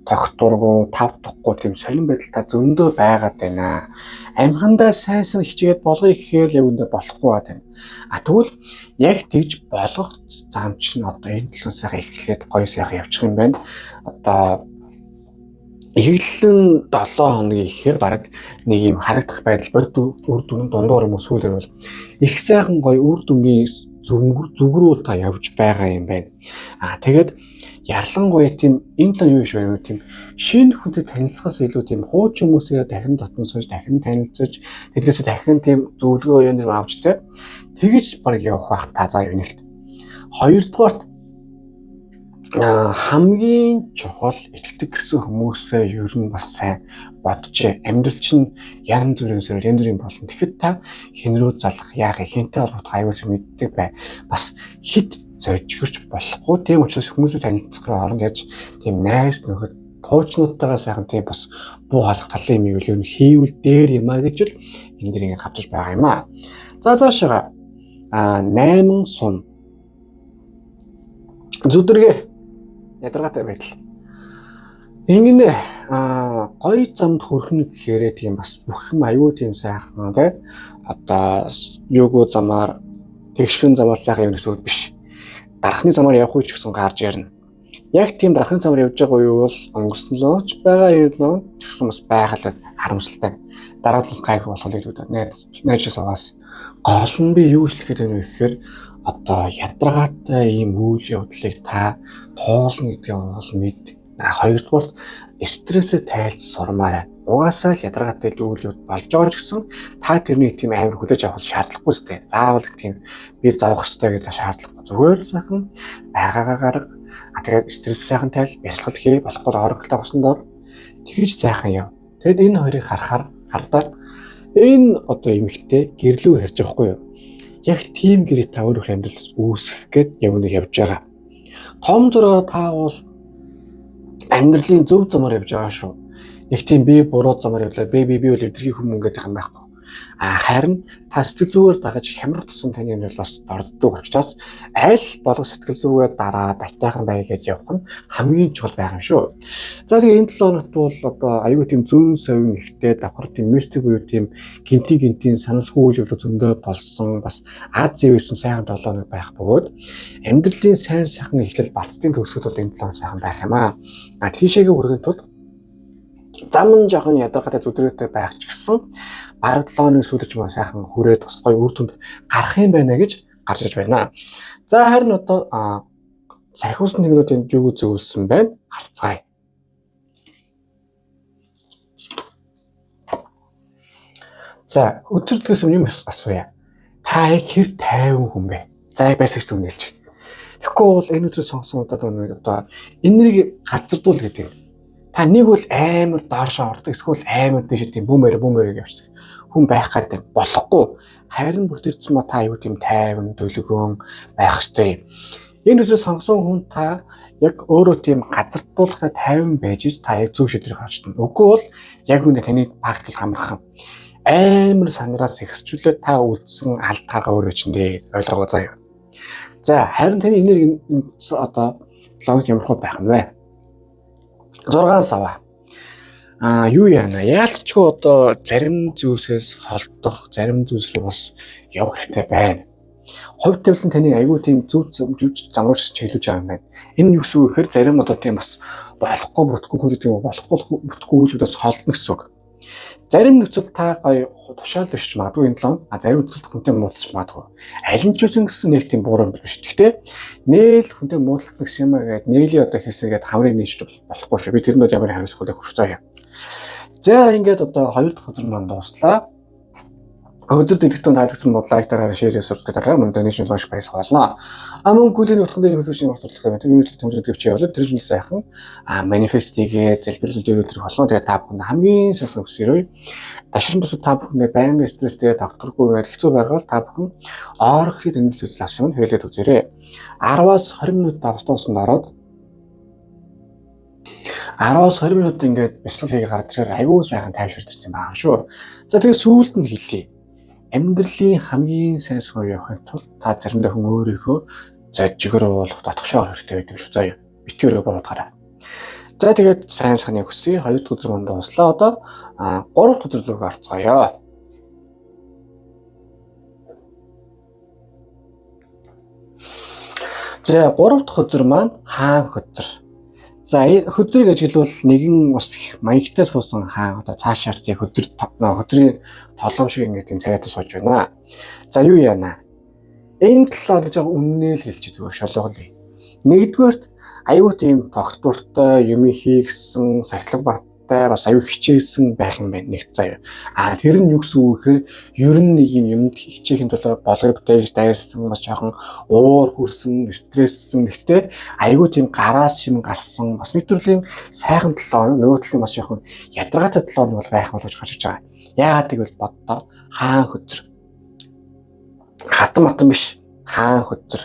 [SPEAKER 1] тогтургүй, тав тухгүй тийм сонин байдал та зөндөө байгаад байна. Амьхандаа сайн сайн хичээгээд болгоё гэхээр яг үндэ болохгүй байна. А тэгвэл яг тэгж болгох зам чинь одоо энэ төлөв сайхан эхлээд гоё сайхан явчих юм байна. Одоо эхлэн 7 хоногийн ихээр бараг нэг юм харагдах байдал бодит үр дүн дундуур юм сүүлэр бол их сайхан гоё үр дүнгийн зүгрүүл та явж байгаа юм байна. Аа тэгээд ялангуяа тийм энэ л юу биш вэ тийм шинэ хүнтэй танилцахаас илүү тийм хуучин хүмүүсээ дахин татан сууж дахин танилцаж тэднээсээ дахин тийм зөвлөгөө юм авч те тэгэж бараг явах байх та заа юу нэгт. Хоёрдугаарт хамгийн чухал итгэдэг гэсэн хүмүүсээ ер нь бас сайн бодож амьдрал чинь янз бүрийн сөрөг янз бүрийн болно. Тэгэхэд та хэн рүү залах, яах, хэнтэй холбогдох аюулс мэддэг бай. Бас хит зожигч болохгүй. Тийм учраас хүмүүсээ танилцахын оронд яаж тийм найз нөхөд хуучнуудтайгаа сайхан тийм бас буу халах талын юм юу нь хийвэл дээр юм а гэж л энэ дэр ингэ гарч байгаа юм а. За цаашаа 8 сум зүдэргээ ядаргаатай байдал. Ингэнэ гоё замд хүрхнэ гэхээрээ тийм бас бүх юм аюу тийм сайхан тий одоо юугүй замаар тэгшхэн замаар сайхан юм гэсэн үг биш. Дархны замаар явах үеч гэсэн гарч ирнэ. Яг тийм дархны замаар явж байгаа үе бол өнгөрсөн лооч байгаа юм ч гэсэн бас байгаль харамсалтай. Дараа нь гайгүй болох л илүү дээ. Найз суугаас гол нь би юу хэлэх гээд байна вэ гэхээр одоо ядаргаатай ийм үйл явдлыг та туулна гэдгийг бол мэд. Хоёрдугаарт стрессээ тайлж сурмаар. Угаасаа л ядаргаатай үйл явдал болж байгаа ч гэсэн та тэрний тийм амар хүлээж авах шаардлагагүй сте. Заавал тийм би зовох ёстой гэдэг шаардлагагүй. Зүгээр л сайхан байгаагаа гарга. Тэгээд стресс сайхан тайл, бясалгал хий, болохгүй орогдлоо босон дор тэгж сайхан яв. Тэгэд энэ хоёрыг харахаар хардаад энэ одоо эмэгтэй гэрлүү хэрж байгаа хгүй юу? Яг тийм гэрээ та өөрийнхөө амьдралаас үүсгэх гээд явна явж байгаа. Том зургаар та бол амьдралын зөв замаар явж байгаа шүү. Нэг тийм би буруу замаар явлаа. Би бол эдэрхий хүмүүс гэдэг юм байхгүй. А харин та сэтгэл зүгээр дагаж хямрах тусам таны амьдрал бас дорддог учраас аль болох сэтгэл зүгээр дараад айтайхан бай гэж явах нь хамгийн чухал байх юм шүү. За тэгээ энэ 7 хоногт бол одоо аюу тийм зүүн совин ихтэй давхар тийм мистик буюу тийм гинтийн гинтийн санамсгүй үйл явдал зөндөө болсон бас аз зэвсэн сайхан 7 хоног байх бөгөөд амьдралын сайн сайхан эхлэл барцдын төгсгөл бол энэ 7 хоног сайхан байх юм аа. А тийшээгээ хүрэхин тулд зам нь жоохон ядаргаатай зүдрээтэй байх ч гэсэн бараг 7 хоногийн сүүлд ч юм уу сайхан хүрээд бас гоё үр дүнд гарах юм байна гэж гарч ирж байна. За харин одоо сахиус нэгнүүд энд юу зөвлөсөн байна? Харцгаая. За өдөрлөгөөс өмнө юм асууя. Та яг хэр тайван хүн бэ? За яг байсагч түнэлж. Тэгэхгүй бол энэ өдрөө сонгосон удаад өнөө одоо энэнийг газардуул гэдэг. Та нэг бол амар доошоо ордог, эсвэл амар дээшээ тийм бүүмээр бүүмээр явчихдаг. Хүн байх гэдэг болохгүй. Харин бүтэрсэн ба та аюу тийм тайван, төлгөөн байх ёстой юм. Энэ өдрөө сонгосон хүн та яг өөрөө тийм газардуулахтай тайван байж та яг зөв шийдвэр гаргаж чадна. Үгүй бол яг үнэ таны багтлал хамрах юм. Амар санраас ихсчүүлээд та үлдсэн алдгаагаа өөрөө чинь дээ ойлгоогоо заяа. За харин таны энерги одоо логик ямар хөө байх нь вэ? 6 сава. А юу яана? Яалтчгүй одоо зарим зүйлсээс холдох, зарим зүйлс рүү бас явах хэрэгтэй байна. Хувь тавилан таны аюу тийм зөв зам руу чиглүүлж байгаа юм байна. Энэ юу гэсэн үг гэхээр зарим одоо тийм бас болохгүй бүтггүй хүн гэдэг юм болохгүй бүтггүй үйлүүдээс холдно гэсэн үг. Зарим нөхцөл та гоё тушаал дэвшиж магадгүй энэ 7, а зарим нөхцөлд хүнтэй муудалцж магадгүй. Аль нь ч үсэн гэсэн нэг тийм буруу юм биш. Гэхдээ нээл хүнтэй муудалцсан гэсэн юм аа гээд нээлийн одоо хийсэн гээд хамрыг нээж болохгүй шүү. Би тэрэнд бол ямар хариуцлага хүлээх заа юм. За ингээд одоо хоёр дахь өдөр маань дууслаа. Өдөр дэлгэтэн таалагдсан бол лайк дараарай, шеэр subscribe дараарай. Мөн donation лоош баярлах болно. А мөн гүлийн утган дээр хөвшин орцолтой байна. Тэр үйлдэл тэмцээн гэвч явуулаад тэр жил сайхан манифест хийгээ залбирлал дээр өдрөх болно. Тэгээ та бүхэн хамгийн сайн хүсээрэй. Дашран тусад та бүхэн байнгын стресстэй тогтворгүй хэцүү байгаа бол та бүхэн орохлыг тэмдэглэл зүйлс авсан хэрэглээд үзээрэй. 10-аас 20 минут автобусанд ороод 10-аас 20 минут ингээд бясалгал хийгээ гараад ирэхээр аюу сайхан тайвширч ирсэн байгаа юм шүү. За тэгээ сүүлд нь хэлье. Амьдралын хамгийн сайн суурь явахын тулд та заримдаа хүн өөрийнхөө зожигруулах дотгошоо хэрэгтэй байдаг шүү. Заяа. Битгий өрөө бодгоорой. За тэгээд сайн сахны хүсье. 2 дахь өдөр манд дуслаа. Одоо 3 дахь өдөр рүү орцгоё. За 3 дахь өдөр маань хаан хөзөр. За хөзрийг ажиглавал нэгэн ус их маягтай суусан хаан одоо цаашаар зэ хөзөр хөзрийн толгом шиг ингээд тийм царайтай сууж байна. За юу яана? Энэ талаар гэж үннээ л хэлчих зүгээр шолооглоё. Нэгдүгээрт аюу тийм тогтвортой юм хийгсэн сахилга баттай бас аюу хичээсэн байх юм байна нэг заяа. А тэр нь юу гэсэн үг гэхээр ер нь нэг юм юмд хичээхийн тулд болгоё бүтээж дайрсан бас жоохон уур хүрсэн, стресссэн гэхдээ аюу тийм гараас юм гарсан бас нэг төрлийн сайхан 7 хоног нөгөө төрлийн бас жоохон ядаргаатай 7 хоног бол байх боловч гарч иж байгаа. Яагаад гэвэл боддоо хаан хөзөр. Хатан матан биш хаан хөзөр.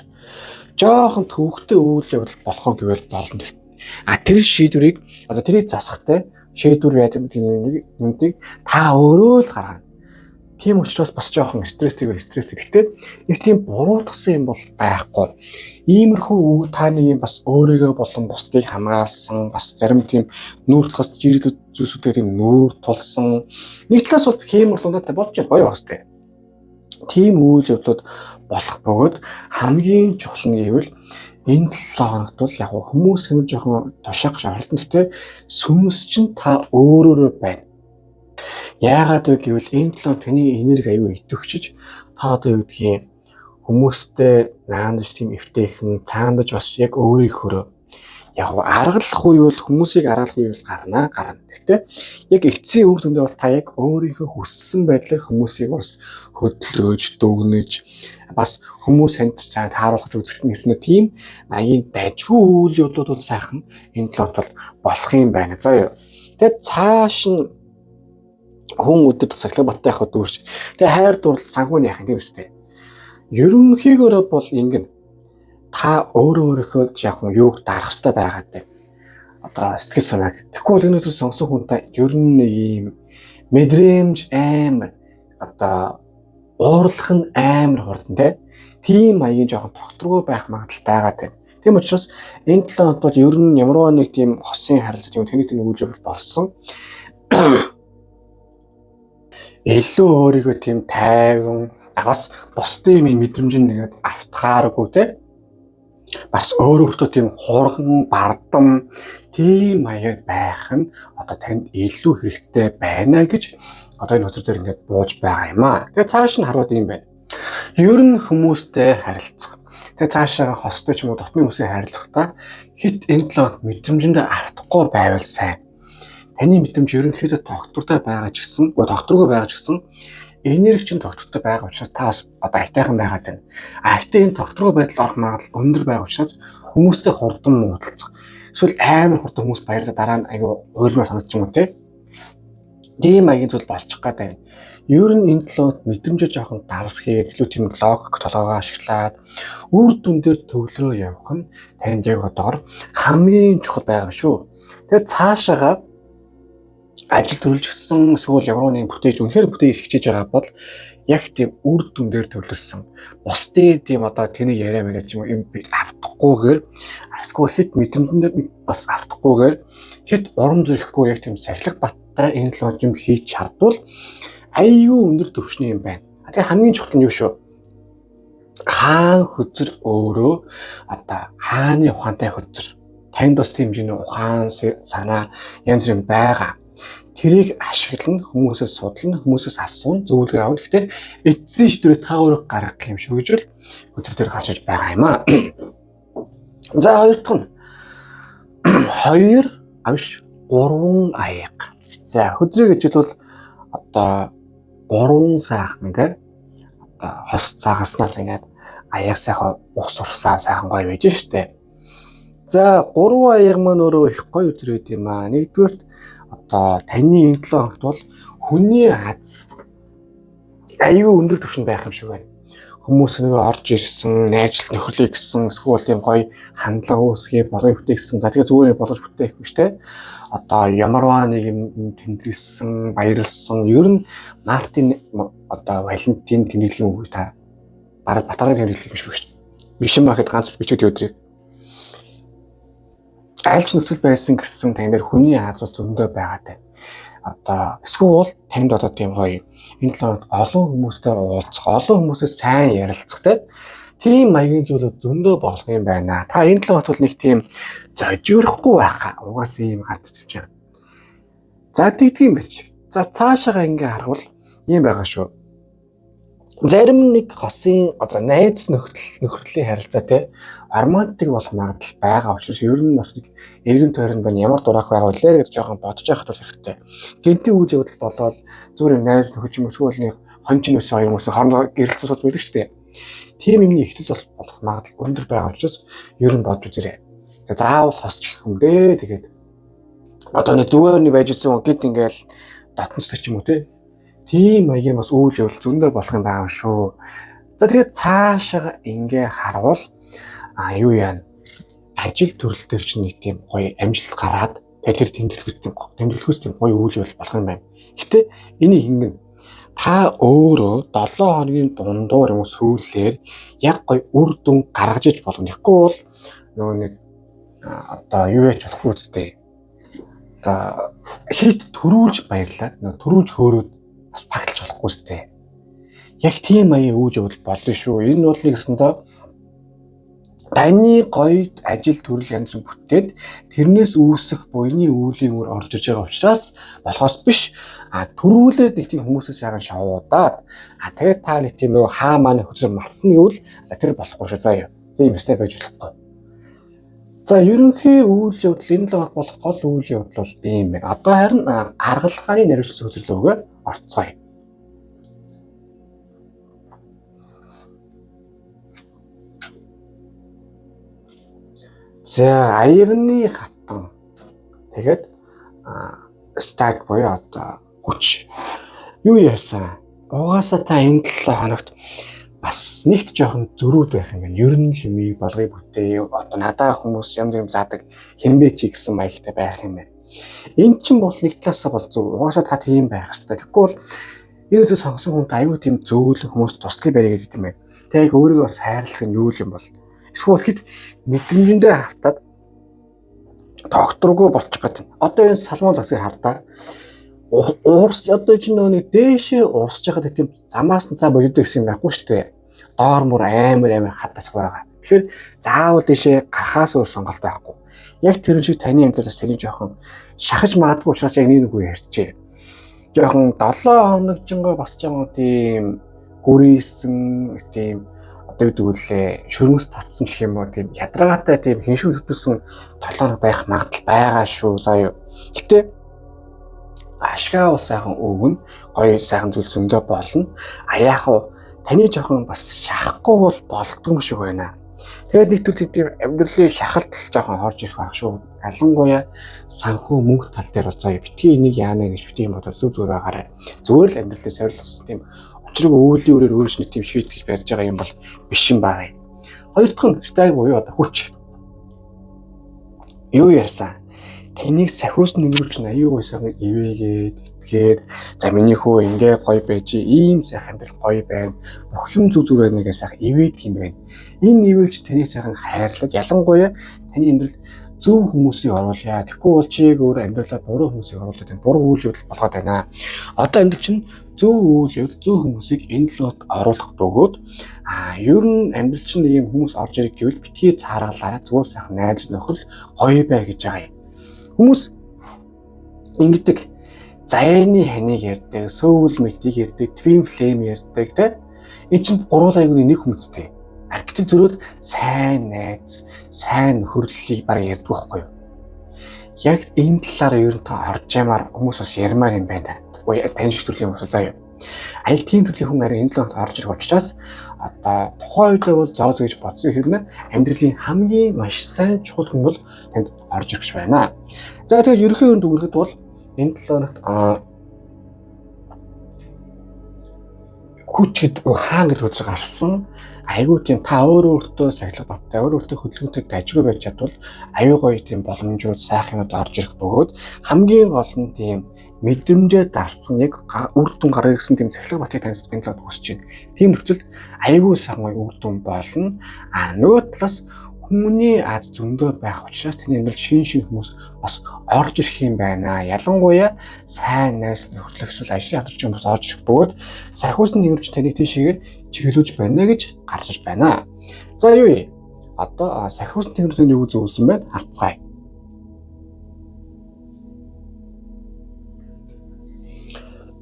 [SPEAKER 1] Жоохон төвөгтэй үйл явдал болохоо гэвэл болно. А тэр шийдвэрийг одоо тэрийг засахтай шийдвэр яадаг юмыг та өөрөө л гаргана. Тийм учраас бас жоохон стресстэй стресстэй. Гэхдээ нэг тийм буруутгасан юм бол байхгүй. Иймэрхүү та нэг юм бас өөрийгөө болон бусдыг хамгаалсан, бас зарим тийм нүүр тулгаас жирэл зүйлсүүдээр тийм нүүр тулсан. Нэг талаас бол хиймэрлүүнтэй болж гоё байх хэрэгтэй. Тийм үйл явдлууд болох бөгөөд хамгийн чухал нь гэвэл энэ 7 хоногт бол яг хүмүүс хэмж жоохон тушаах гэж оролдоно. Гэхдээ сүнс чинь та өөрөөрөө байна. Яагаад вэ гэвэл энэ 7 таны энерги аюу идэвхжиж та одоо юу гэдгийг хүмүүстэй наандаж тийм эвтэйхэн цаандаж бас яг өөрийнхөөрөө яг аргалах үе бол хүмүүсийг аргалах үе бол гарна. Гэхдээ яг эцсийн үр дүндээ бол та яг өөрийнхөө хүссэн байдлаар хүмүүсийг бас хөдлөөж, дүгнэж бас хүмүүс танд сайн тааруулах үзэгдэх гэсэн нэг тийм маягийн дажгүй үйл явдлууд бол сайхан энэ талаар бол болох юм байна. За юу. Тэгээд цааш нь хүн өдөр сахилга баттай явах дүүрч. Тэгээ хайр дурлал санхүү нь яах юм тийм үстэй. Ерөнхийгөөрөө бол ингэн та өөрөө өөрийнхөө яг юуг дарах хэрэгтэй байгаад байна. Одоо сэтгэл санааг. Тэгэхгүй бол энэ зүйл сонсон хүнтэй ер нь нэг юм мэдрэмж амар одоо уурлах нь амар хурдан те. Тийм маягийн жоохон тогтворгүй байх магадлал байгаад байна. Тийм учраас энэ 7 хоногт бол ер нь ямарваа нэг тийм хосын харилцаа тийм тэний үйл явдал болсон. Илүү өөрийгөө тийм тайван бас бусдын юм мэдрэмж нь нэгэд автгааргүй те. Бас өөрөөртөө тийм хурган, бардам тийм маягаар байх нь одоо танд илүү хэрэгтэй байна гэж одоо энэ хөзөр дээр ингээд бууж байгаа юм аа. Тэгээ цааш нь харууд юм байна. Ер нь хүмүүстэй харилцах. Тэгээ цаашаа хостой ч юм уу дотны хүмүүсээ харилцахдаа хит энэ 7 мэдрэмжэндээ автахгүй байвал сайн. Таны мэдрэмж ерөнхийдөө тогтвортой байгаа ч гэсэн, тогтворгүй байгаа ч гэсэн энерги чинь тогтвортой байгаа учраас та бас одоо айтайхан байгаад байна. А гэтээ энэ тогтворгүй байдал орох магадлал өндөр байгаа учраас хүмүүстэй хурдан муудалцах. Эсвэл амар хурдан хүмүүс баярлаа дараа нь айгүй уйлмаар санагдчих юм уу те. Тийм маягийн зүйл болчих гээд байна. Ер нь энэ 7 мэдрэмжээ жоохон дарс хийгээд илүү тийм логик толгоогоо ашиглаад үр дүн дээр төвлөрөө явах нь танд яг одоогор хамгийн чухал байгаа юм шүү. Тэгээд цаашаага ажил төрөлжсөн эсвэл ямар нэгэн бүтээж үнэхээр бүтээж хичээж байгаа бол яг тийм үр дүн дээр төвлөрсөн. Бусдын тийм одоо тэний яриа мэрэ ч юм уу юм би автахгүйгээр эсвэл хэд мэдрэмжэн дээр бас автахгүйгээр хэд урам зориггүй яг тийм сахилга баттай энэ 7 юм хийж чадвал аюу өндөр түвшний юм байна. Тэгээ хамгийн чухал нь юу шүү? Хаан хөзөр өөрөө одоо хааны ухаантай хөзөр. Танд бас тийм хэмжээний ухаан санаа янз бүрийн байгаа. Тэрийг ашиглана, хүмүүсээс судлана, хүмүүсээс асууна, зөвлөгөө авна. Гэхдээ эцсийн шийдвэрээ та өөрөө гаргах юм шүү гэж л хөзөр дээр гарч иж байгаа юм аа. За хоёр дахь нь 2 амш 3 аяга. За хөзрийг гэж бол одоо 3 сайхан те одоо хос цагаснаа л ингээд аяг сайхан ус урсаа сайхан гоё байж штэ. За 3 аяга маань өөрөө их гоё үзрээд юм аа. Нэгдүгээрт одоо таны энэ 7 хоногт бол хүний аз аюу өндөр түвшинд байх юм шиг байна. Хүмүүс нэг орж ирсэн, найзлт нөхөрлөе гэсэн, эсвэл юм гоё хандлага үүсгэе, болгож бүтээх гэсэн. За тэгээ зүгээр болгож бүтээх биш те. Одоо ямарваа нэг юм тэмдэглэсэн, баярлсан. Ер нь Мартин одоо Валентин тэмдэглэлийн үг та бараг Батаргын тэмдэглэл юм шиг шүү дээ. Бишэн бахад ганц бичүүд өдрийг альч нөхцөл байсан гэсэн тань дээр хүний аз бол зөндөө байгаа тань. Одоо эсвэл танд одоо тийм гоё энэ 7 олон хүмүүстэй уулзах, олон хүмүүсээ сайн ярилцах те. Тийм маягийн зүйлүүд зөндөө болох юм байна. Та энэ 7 хоногт бол нэг тийм зожирохгүй байхаа. Угаасаа ийм гарч ирж байна. За тэгдэг юм байж. За цаашаага ингээ харвал ийм байгаа шүү. Зарим нэг хосын одоо найз нөхөрлийн харилцаа те романтик болох магадлал байгаа учраас ер нь бас нэг эргэн тойронд байна ямар дураах байгаа вэ гэж жоохон бодож явах тул хэрэгтэй. Гэнтийн үйл явдал болоод зүгээр найз нөхөр ч юм уу эсвэл нэг хончин өссөн хоёр хүмүүс хоорондоо гэрэлцэн сууж байдаг шүү дээ. Тийм юмны ихтэл болох магадлал өндөр байгаа учраас ер нь бодж үзээрэй. Заавал хосч гэх юм дээ. Тэгээд одоо нэг зүгээр нэг байж исэн гид ингээл дотносдог ч юм уу те. Тийм маягийн бас үйл явдал зөндөө болох юм байгаа шүү. За тэгээд цаашаа ингээ харвал а юу яана ажил төрөл төр чинь нэг тийм гоё амжилт гараад тэр тэмдэглэхүйц тийм гоё үйл явдал болох юм байна. Гэтэ энийг ингэн та өөрөө 7 хоногийн дундуур юм уу сүүлээр яг гоё үр дүн гаргаж иж болно. Тэгэхгүй бол нөгөө нэг одоо юу яаж болохгүй үстэй. Одоо хит төрүүлж баярлаад нөгөө төрүүлж хөөрөөд бас багталж болохгүй үстэй. Яг тийм маягийн үйл явдал болно шүү. Энэ бол нэгсэндээ таны гоё ажил төрөл янз бүр бүтээд тэрнээс үүсэх буйны үүлийн үр орж иж байгаа учраас болохоос биш төрүүлээд нэг тийм хүмүүсээс сайхан шавуудаад тэгээд та нэг тийм нөгөө хаа мааны хөзөр мартна гэвэл тэр болохгүй шүү заа. Тийм ёстой байж болохгүй. За ерөнхий үйл явдал энэ л болох гол үйл явдал бол ийм байна. Одоо харин гаргалгааны наривчлсан хөзөрлөөгөө орцгоё. За аягны хатан. Тэгээд стаг буюу одоо хүч. Юу яасан? Угаасаа та энэ 7 хоногт бас нэгт жоохон зөрүүд байх юм байна. Ер нь л юмыг болгоё бүтээе. Одоо надаа хүмүүс янз юм заадаг хинбэ чи гэсэн маягтай байх юм байна. Эн чинь бол нэг талаасаа бол зөв. Угаасаа та тийм байх хэрэгтэй. Тэгэхгүй бол энэ үсээ сонгосон хүнд аюу тийм зөөлөн хүмүүс туслах барь гэдэг юм байна. Тэг яг өөрийгөө бас хайрлах нь юу юм бол эсвэл хэд мэдрэмжэндээ хавтаад докторгүй болчих гээд. Одоо энэ салмон засгийг хардаа. Уурс одоо чинь нөгөө нэг дээшээ урсж байхад тийм замаас нь цаа болдог гэсэн юм байхгүй шүү дээ. Доор мөр амар амар хатасх байгаа. Тэгэхээр заавал дээшээ гарахаас өөр сонголт байхгүй. Яг тэрэн шиг таны амьдралаас тэрийг жоохон шахаж магадгүй учраас яг нэг нэг ярьчээ. Жоохон 7 хоногжингоо бас жоохон тийм гүрийсэн тийм одоо гэдэг үлээ шөрмөс татсан гэх юм уу тийм ядаргаатай тийм хиншүү хөтөлсөн 7 хоног байх магадлал байгаа шүү заа юу. Гэтэ ашгаа бол сайхан өгнө, гоё сайхан зүйл зөндөө болно. А яах вэ? Таны жоохон бас шахахгүй бол болдгоо юм шиг байна. Тэгээд нэг төрлийн тийм амьдралын шахалт жоохон орж ирэх байх шүү. Ялангуяа санхүү мөнгө тал дээр бол заа битгий энийг яана гэж битгий юм бодоод зүг зүгээр байгаарай. Зүгээр л амьдралын сорилгосон тийм учрыг өвлийн үрээр өөрөөр нэг тийм шийтгэж барьж байгаа юм бол биш юм байна. Хоёр дахь нь стаг буюу одоо хүч. Юу ярьсан? Таныг сахиус нэмрүүлж аюу гойсон ивэгээд итгээд за миний хүү ингээ гоё байж ийм сайхан амьдрал гоё байна. Бүх юм зүг зүг байна гэж сайхан ивэдэг юм байна. Энэ ивэлж таныг сайхан хайрлаж ялангуяа таны амьдрал зөв хүмүүсийг оруулъя. Тэгэхгүй бол чиг өөр амьдралаа буруу хүмүүсийг оруулаад байна. Буруу үйл явдал болгоод байна. Одоо амьдрал чинь зөв үйл явдал, зөв хүмүүсийг энэ лот оруулах бөгөөд ер нь амьдрал чинь нэг юм хүмүүс орж ирэх гэвэл битгий цааргалаараа зүгээр сайхан найз нөхөр гоё бай гэж байгаа юм. Хүмүүс ингэдэг заяаны ханыг ярьдаг, soul mate-ийг ярьдаг, twin flame ярьдаг тэ. Энэ чинь гурван аягүй нэг хүмүүстэй. Гэтэл зөрөөд сайн найз, сайн нөхөрлөлийг баг ярьдаг байхгүй юу? Яг энэ талаар ер нь та орж ямаар хүмүүс бас ярмаар юм байна. Тань шиг төрлийн хүмүүс заа юу. Аяг тийм төрлийн хүн арай энэ талаар орж ирэх учраас одоо тухайн үед бол зоо зөө гэж бодсон хэрнээ амьдралын хамгийн маш сайн чухал хүн бол танд орж ирэх гэж байна. За тэгээд ерөнхий өрөнд үгэхэд бол энэ 7 хоногт хүч гэдэг хаан гэдэг үзэл гарсан. Айгүй тийм та өөрөө өөртөө сахилга баттай, өөрөө өөртөө хөдөлгөөнтэй дажгүй байж чадвал аюу гоё тийм боломжууд сайхан юмуд орж ирэх бөгөөд хамгийн гол нь тийм мэдрэмжээ дарсан яг үр дүн гаргах гэсэн тийм сахилга батыг танд энэ талаад хүсэж байна. Тийм нөхцөлд аюу сайхан гоё үр дүн болно. А нөгөө талаас хүмүүний аз зөндөө байх учраас таны амьдрал шин шин хүмүүс бас орж ирэх юм байна. Ялангуяа сайн найз нөхөрлөсөл ажлын хамтрагч хүмүүс орж ирэх бөгөөд сахиус нь нэрвч таныг тийшээгээ чиглүүлж байна гэж гарч ир байна. За юу юм? Одоо сахиус тэнгэрийн юу зөвлөсөн бэ? Харцгаая.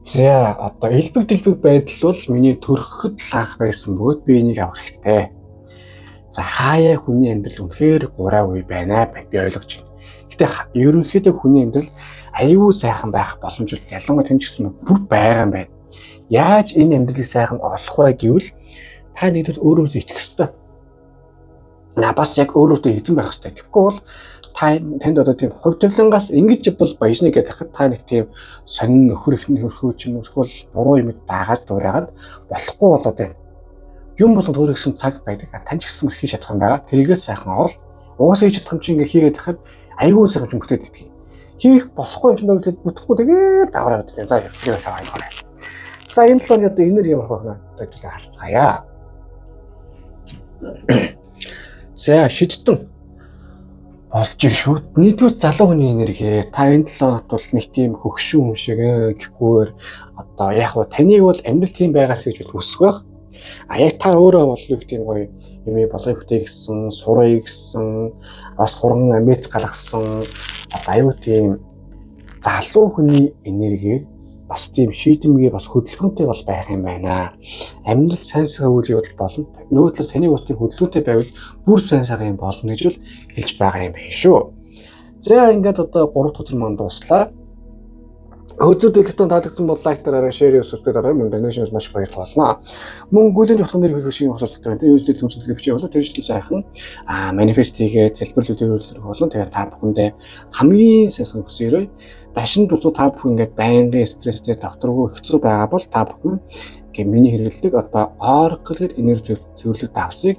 [SPEAKER 1] За одоо элбэг дэлбэг байдал бол миний төрөхөд л анх байсан бөгөөд би энийг авах хэрэгтэй. За хаяа хүний амьдрал үнэхээр гурай үе байна би ойлгож байна. Гэтэ ерөнхийдөө хүний амьдрал аюу сайхан байх боломж бол ялангуяа тань ч гэсэн бүр байгаа юм байна. Яаж энэ амьдралыг сайхан олох вэ гэвэл та нэг төл өөр өөртөө итгэх ёстой. Бас яг өөр өөртөө эзэн байх ёстой. Тэгэхгүй бол та танд одоо тийм хувь тавилангаас ингэж бол баяжна гэдэг хахад та нэг тийм сонин нөхөр их нөхөрхөө ч юм эсвэл буруу юм дагаад дуурайгаад болохгүй болоод байна. Юм болгонд өөрөөр цаг байдаг. Тань ч гэсэн хийж чадах юм байгаа. Тэрийгээ сайхан ол. Угаасаа хийж чадах юм чинь ингээ хийгээд байхад айгүй сайхан юм бүтээд идэх. Хийх болохгүй юм чинь байвал бүтэхгүй тэгээд завраа байдаг. За тэрийг сайхан ойлгоорой. За энэ талаар одоо энээр юм авах вэ? Одоо төлөө харцгаая. За шидтэн. болж шүү. Нэгдүгээр залуу хүний энерги. Та энэ 7 хоногт бол нэг тийм хөгшин хүн шиг гэхгүйгээр одоо яг хуу таныг бол амьдрал тийм байгаас гэж бол хүсэх байх. А яг та өөрөө бол юу гэх юм гоё юм болгоё бүтээ гэсэн, сурыг гэсэн, бас хурган амбиц гаргасан одоо аюу тийм залуу хүний энергиэр бас тийм шийдэмгий бас хөдөлгөөнтэй бол байх юм байна. Амьдрал сайн сайхан үйл явдал болно. Нөгөө талаас таны бас тийм хөдөлгөөнтэй байвал бүр сайн сайхан юм болно гэж л хэлж байгаа юм байна шүү. За ингээд одоо 3 дахь өдөр маань дууслаа. Хөзөр дэлгэтэн таалагдсан бол like дараарай, share subscribe дараарай. Мөн donation маш баярлалаа болно. Мөн гүйлэн утган нэр хөлөг шиг асуулттай байна. Тэр үйлдэл түншлэл бичээ болоо тэр жил сайхан манифест хийгээ залбирал төлөөлөх болон тэгээд та бүхэндээ хамгийн сайхан хүсээрэй. Дашин дурсуу та бүхэн ингээд байнгын стресстэй докторгүй хэцүү байгаа бол та бүхэн ингээ миний хэрэглэдэг одоо Oracle гэдэг энерги цэвэрлэг давсыг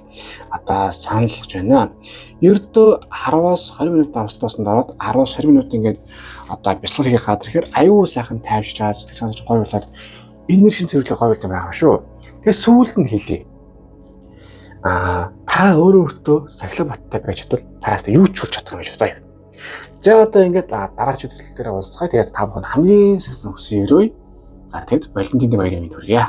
[SPEAKER 1] одоо санал болгож байна. Ердөө 10-аас 20 минут давстаас дараад 10-аас 20 минут ингээд одоо бясалгал хийх газар ихээр аюу сайхан тайвшраад сэтгэл санаач гоё болоод энергийн цэвэрлэг гоё юм байгаа шүү. Тэгээ сүүлд нь хэлье. Та өөрөө өөртөө сахилга баттай байж чадвал таас юу ч хүч чадах юм шүү заяа. За одоо ингээд дараагийн үзлэлээр уулзцгаая. Тэгээд та бүхэн хамгийн сайхан хүсэн өрөөе. За тэгэд Валентины баярын мэнд хүргье.